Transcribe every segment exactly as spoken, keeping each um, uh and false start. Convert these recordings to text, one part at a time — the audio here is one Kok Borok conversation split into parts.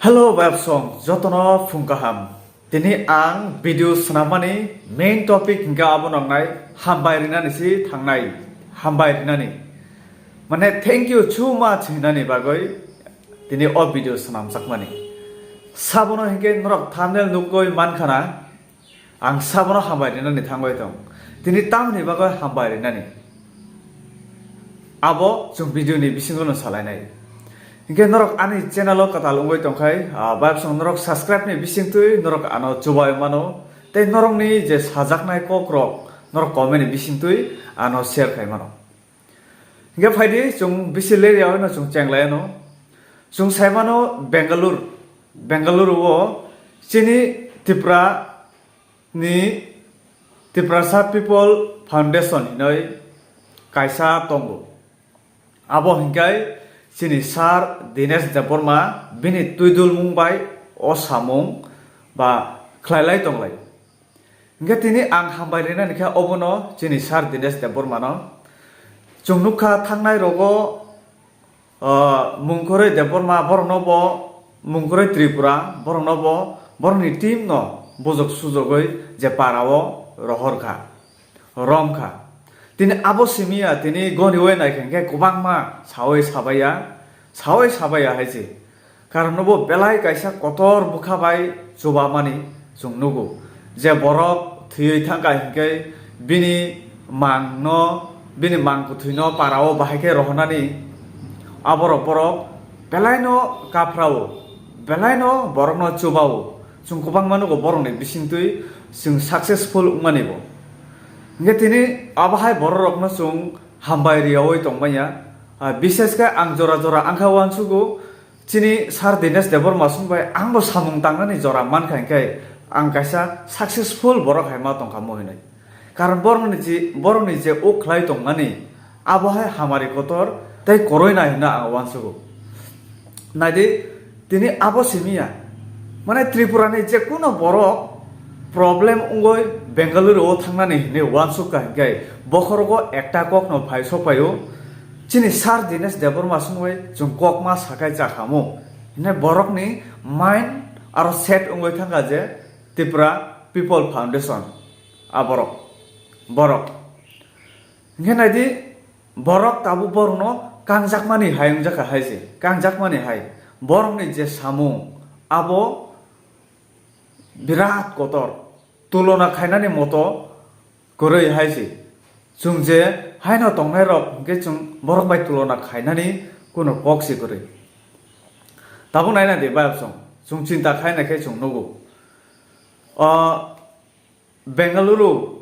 Hello, bayapsong, jotono phung kaham. Tini ang video swnamani main topic hingke abo nangnai hambai rinani si thangnai, hambai rinani. Mane, thank you so much hinani bagwi tini o video swnamjakmani. Sabono hingke norok thumbnail nukgwi mankhana, ang sabono hambai rinani thangwi tong. Tini tamni bagwi hambai rinani? Abo chwng video ni bisingo no salainai. Hingke norok ani channel o kwtal wngwi tongkhai, ah, bayapsong norok subscribe ni bisingtwi norok ano chubai mano, tei norokni je sajaknai kok rok norok comment ni bisingtwi ano share khai mano. Hingke phaidi chwng bisi ler yaui no chwng chenglai ano. Chwng sai mano Bengaluru, Bengaluru o chini Tripura ni Tiprasa People Foundation hinoi kaisa tongo. Abo hingkai chini Sir Dinesh Debbarma bini twidulmung bai o samung ba khlailai tonglai. Hingke tini ang hambai rinani khe obono chini Sir Dinesh Debbarmano. Chwng nukha thangnai rogo, ah, Mungkoroi Debbarma, borokno bo Mungkoroi Tripura, borokno bo, borokni team no bujok sujogoi je para o rohor kha, rom kha. Tini abo simi ya, tini goni oi nai khe hingke kwbangma saui sabaiya, saui sabaiya hai se. Karon bo belai kaisa kotor bwkha bai chubamani chwng nugo. Je borok thwiwi thangkha hinkhe bini mangno, bini mang kwthwino parao bahai khe rohornani aborok borok belaino kaphrao, belaino borokno chubao. Chwng kwbangma nugo borokni bisingtwi chwng successful wngmanibo. Hinkhe tini abo hai bororokno chwng hambai riyaui tongmanya. Ah, bishesh khe ang jora jora angkha uansugo, chini Sir Dinesh Debbarma song bai angbo samung tangnani jora mankha hinkhe ang kaisa successful borok hai ma tongkha mo hinwi. Karon borokni je, borokni je o khlai tongmani, abo hai hamari kotor tei koroi nai hwnwi ang uansugo. Naidi, tini abo simi ya. Mane Tripura ni je kuno borok problem wngoi Bengaluru o thangnani hinwi uansuk kha hinkhe bokhorogo ekta kokno phai sok phaio. Chini Sir Dinesh Debbarma songwi chwng kokma sakai chakhamu hinwi borokni mind aro set wngwi thangkha je Tripura People Foundation aborok, borok. Hinkhe naidi, borok tabuk borokno kangjakmani hai wngjakha hai se, kangjakmani hai. Borokni je samung, abo birat kotor, tulona khainani moto kwrwi hai se. Chwng je haino tongnairok hinkhe chwng borok bai tulona khainani kuno kok se kwrwi. Tabuk naina di bayapsong, chwng chinta khaina khe chwng nugo. O Bengaluru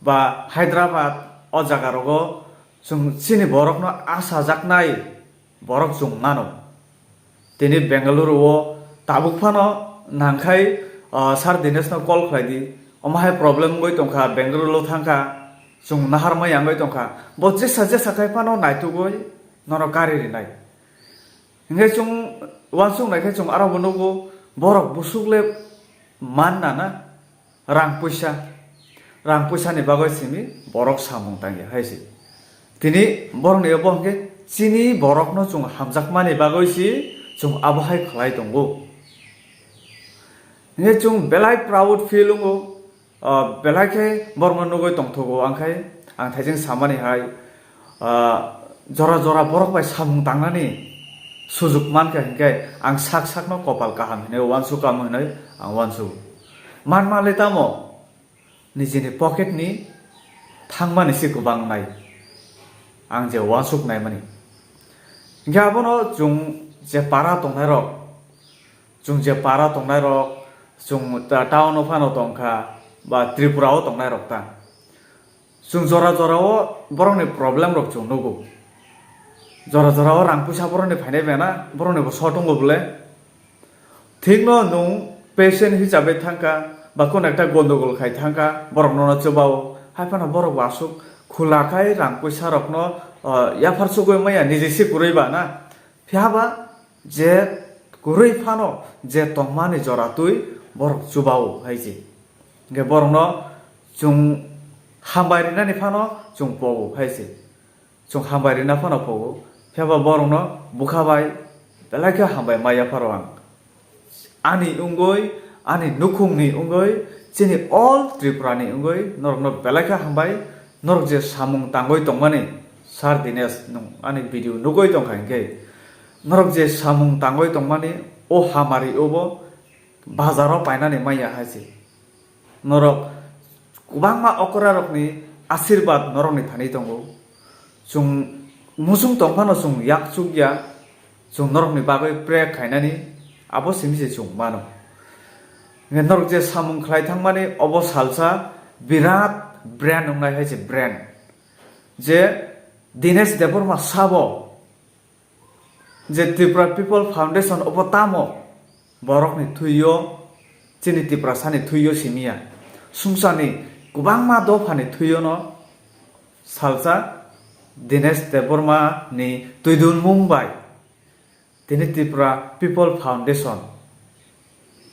ba Hyderabad, o jaga rogo chwng chini borokno achajaknai borok chwng mano. Tini Bengaluru o tabuk phano nangkhai, ah, Sir Dinesh no call khlai di, omo hai problem wngwi tongkha, Bengaluru o thangkha, chwng naharma yangwi tongkha, bo jesa jesa khai phano naitugwi nono kari rinai. Hinkhe chwng uansuk naikhe chwng aro bo nugo, borok busuk le man nana rang puisa, rang puisa ni bagwi simi borok samung tangya hai se. Tini borokni obo hinkhe chini borokno chwng hamjakmani bagwi se chwng abo hai khlai tongo. Hinkhe chwng belai proud feel wngo. Ah, belai khe borokno nugwi tongthogo, ang khai ang thaijing samani hai, ah, jora jora borok bai samung tangnani sujuk mankha hinkhe ang sak sakno kopal kaham hinwi uansukha hinwi ang uansugo. Manma le tamo nijini pocket ni thangmani se kwbang nai ang je uansuk naimani. Hinkhe abono chwng je para tongnairok, chwng je para tongnairok, chwng ta-, town o phano tongkha, ba Tripura o tongnairok ta. Chwng jora jora o borokni problem rok chwng nugo. Jora jora o rang puisa borokni phainai bena, borokni bo short wngo bole. Thikno nwng patient hisabe thangkha, ba kono ekta gondogol khai thangkha, borok nono chubao. Hai phano borok bo aswk khula khai rang puisa rokno, ah, yaphar chugui maya, niji se kwrwi ba na. Phiya ba je kwrwi phano je tongmani jora twi borok chubao hai se. Hinkhe borokno chwng hambai rinani phano chwng pogo hai se. Chwng hambai rina phano pogo. Phiya ba borokno bwkha bai belai khe hambai maya pharo ang. Ani wngwi, ani nukhungni wngwi, chini all Tripurani wngwi norokno belai khe hambai, norok je samung tangwi tongmani, Sir Dinesh, nwng ani video nugwi tongkha hinkhe, norok je samung tangwi tongmani, o hamari obo bazaro painani manya hai se. Norok kwbangma okrarokni asirwad norokni thani tongo. Chwng muchung tongphano chwng yak chukya, chwng norokni bagwi pray khainani abo simi se chwng mano. Hwnkhe norok je samung khlai thangmani obo salsa birat brand wngnai hai se brand. Je Dinesh Debbarma sabo je Tripura People Foundation obo tamo borokni thwio, chini Tiprasani thwio simiya. Sumsani kwbangma dophani thwiono salsa Dinesh Debbarma ni twidulmung bai tini Tripura People Foundation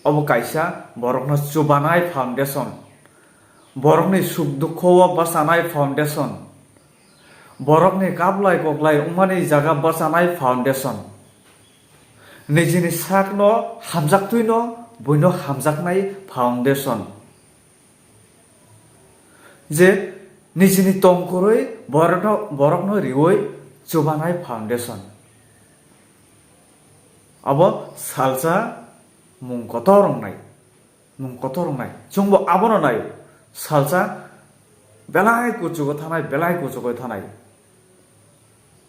obo kaisa borokno chubanai foundation, borokni suk dukho o bachanai foundation, borokni kaplai koklai wngmani jaga bachanai foundation, nijini sakno hamjaktwino buino hamjaknai foundation, je nijini tongkorwi borokno, borokno riwi chubanai foundation. Abo salsa mung kotor wngnai, mung kotor wngnai. Chwngbo abono naio, salsa belai kuchugo thanai, belai kuchugo thanai.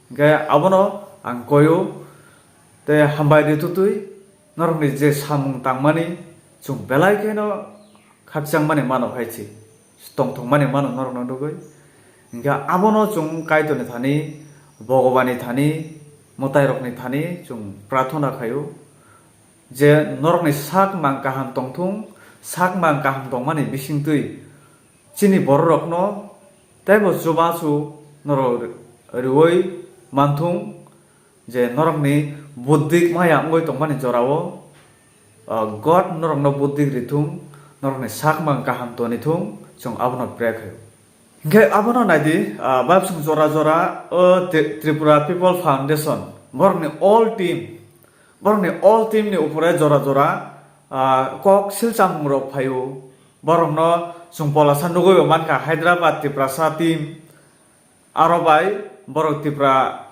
Hwnkhe abono ang koio, tei hambai ri tutwi norokni je samung tangmani chwng belai kheno khakchangmani mano hai se, tongthokmani mano norokno nugwi. Hwnkhe abono chwng Kaitorni thani, Bhagabani thani, mwtairokni thani chwng prarthana khaio, je norokni sak mang kaham tongthung, sak mang kaham tongmani bisingtwi chini bororokno teibo chubachu norok riwi manthung, je norokni buddik maya wngwi tongmani jorao, ah, God norokno buddik rithung, norokni sakmang kaham tonithung, chwng abono pray khaio. Hinkhe abono naidi, ah, babswng jora jora, o Tri-, Tripura People Foundation, borokni all team, borokni all team ni upore jora jora, ah, kok silchamung rok phaio. Borokno chwng polasa nugwi bo mankha Hyderabad Tiprasa team, aro bai borok Tripura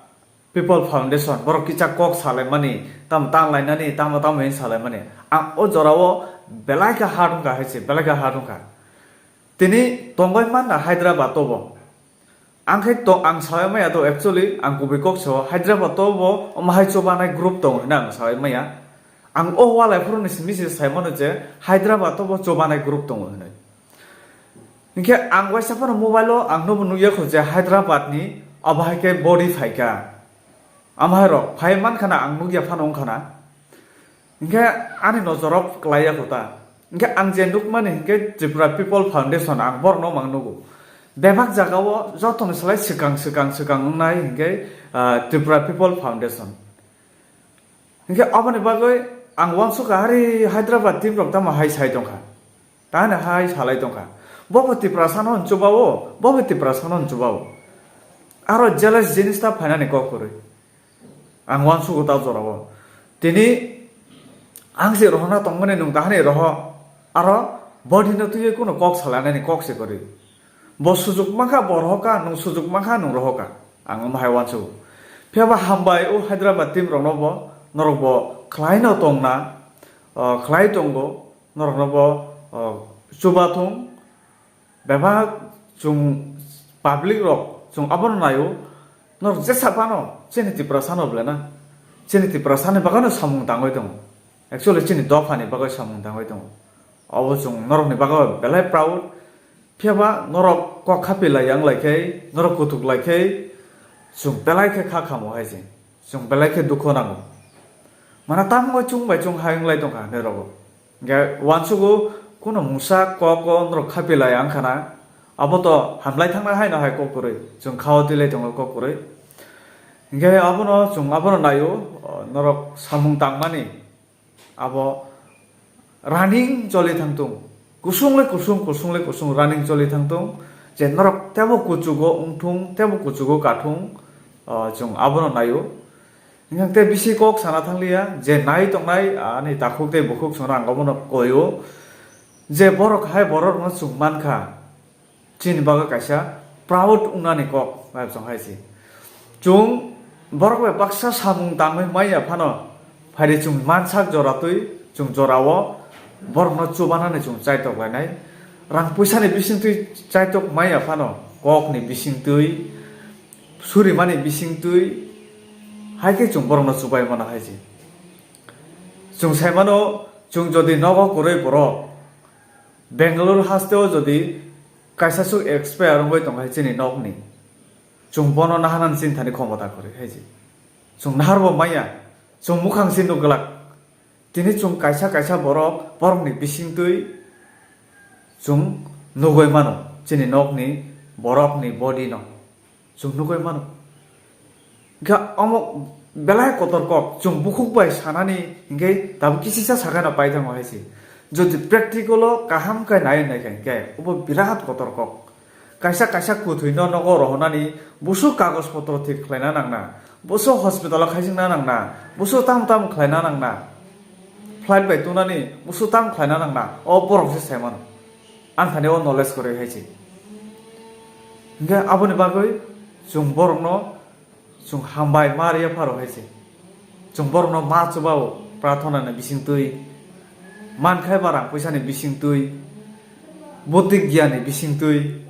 People Foundation, borok kisa kok salaimani, tamo tang lainani, tamo tamo hin salaimani. Ang o jorao belai khe hard wngkha hai se, belai khe hard wngkha. Tini tongwi manna Hyderabad o bo. Ang khe to, ang sawi maya to actually, ang kubui kok sao, Hyderabad o bo omo hai chubanai group tongo hwnwi ang sawi maya. Ang o walai phuru ni simi se sai mano je Hyderabad o bo chubanai group tongo hwnwi. Hinkhe ang waisa phano mobile o ang nobo nukya kho je Hyderabad ni abo hai khe body phaikha. Amo hai rok phai mankha na ang nukya phano wngkha na. Hinkhe ani nojoro kwlaiya kho ta. Hinkhe ang je nukmani hinkhe Tripura People Foundation ang borokno mang nugo. Bebak jagao jotoni slai swkang, swkang, swkang wngnai hinkhe, ah, Tripura People Foundation. Hinkhe aboni bagwi ang uansukha, hari Hyderabad team rok tamo hai sai tongkha. Tani hai salai tongkha. Bobo Tiprasano hwnchubao, bobo Tiprasano hwnchubao. Aro jealous jinis ta phainani kok kwrwi. Ang uansugo ta jorao. Tini ang se rohorna tongmani nwng tahani roho. Aro body no twiwi kuno kok salainani kok se kwrwi. Bo sujuk mankha bo rohoka, nwng sujuk mankha nwng rohoka. Ang omo hai uansugo. Phiya ba hambai o Hyderabad team rokno bo, norok bo khlaino tongna, o, khlai tongo, norokno bo, o, chubathung. Bebak chwng public rok chwng abono naio, norok jesa phano chini Tiprasano belai na, chini Tiprasani bagwino samung tangwi tongo. Actually chini dophani bagwi samung tangwi tongo. Obo chwng norokni bagwi belai proud. Phiya ba norok kok khapi lai yang lai khe, norok kutuk lai khe, chwng belai khe kha khamo hai se. Chwng belai khe dukho nango. Mana tamo chwng bai chwng hai wnglai tongkha hinwi rogo. Hinkhe uansugo kuno mungsa kok o norok khapi lai ang khana. Abo to hamlai thangna haino hai kok kwrwi. Chwng khao twilai tongo kok kwrwi. Hinkhe abono chwng abono naio, o, norok samung tangmani. Abo running choli thangtung. Kusung le kusung, kusung le kusung running choli thangtung. Je norok tebo kuchugo wngthung, tebo kuchugo kathung, o, chwng abono naio. Hingkhe tei bisi kok sana thangliya, je nai tongnai ani takhuk tei bukhuk chwngno ang obono koio, je borok hai borokno chwng mankha, chini bagwi kaisa proud wngnani kok, bai chwng hai se. Chwng borok bai baksa samung tangwi manya phano, phaidi chwng mansak jora twi chwng jorao borokno chubanani chwng chaitok lainai. Rang puisani bisingtwi chaitok manya phano, kokni bisingtwi, surimani bisingtwi, hai khe chwng borokno chubai mano hai se. Chwng sai mano, chwng jodi nogo kwrwi borok, Bangalore hasteo jodi kaisa swk expire wngwi tong hai chini nokni, chwng bono naharnani chini thani khomota kwrwi hai se. Chwng naharbo manya, chwng mukhang se nuk glak. Tini chwng kaisa kaisa borok, borokni bisingtwi chwng nugwi mano, chini nokni borokni body no chwng nugwi mano. Hingkhe omo belai kotor kok, chwng bukhuk bai sanani hinkhe tabuk kisisa sakano paithango hai se. Jodi practical o kaham khe nai nai kha hinkhe obo birat kotor kok. Kaisa kaisa kwthwino nogo rohornani, busu kagoj potro thik khlaina nangna, busu hospital o khaisingna nangna, busu tam tam khlaina nangna, flight bai tungnani, busu tam khlaina nangna, o borok se sai mano. Ang thani o knowledge kwrwi hai se. Hingkhe aboni bagwi chwng borokno chwng hambai ma rwya pharo hai se. Chwng borokno ma chubao, prarthana ni bisingtwi, mankhai ba rang puisa ni bisingtwi, buddhi giyan ni bisingtwi.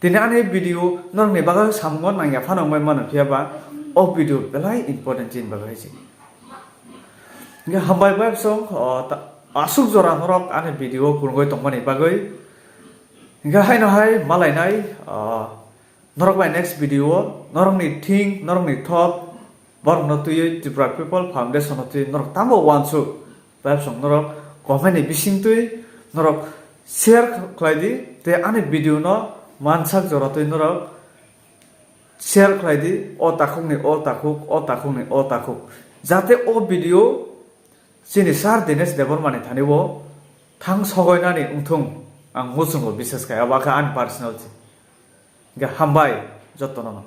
Tini ani video norokni bagwi samungo nangya phano wngwi mano, phiya ba o video belai important chini bagwi hai se. Hingkhe hambai bai song, o, ta-, aswk jora norok ani video o kwrwngwi tongmani bagwi. Hingkhe haino hai malainai, o, norok bai next video o norokni thing, norokni thought, borokno twiwi Tripura People Foundation no twiwi norok tamo uansuk, bai song norok comment ni bisingtwi norok share khlai di, tei ani video no mansak jora twi norok share khlai di, o takhuk ni o takhuk, o takhuk ni o takhuk, jate o video chini sir Dinesh Debbarma ni thani o thang sogoinani wngthung, ang muchungo bisas khai, abo khe ani personal se. Hingkhe hambai jotono no.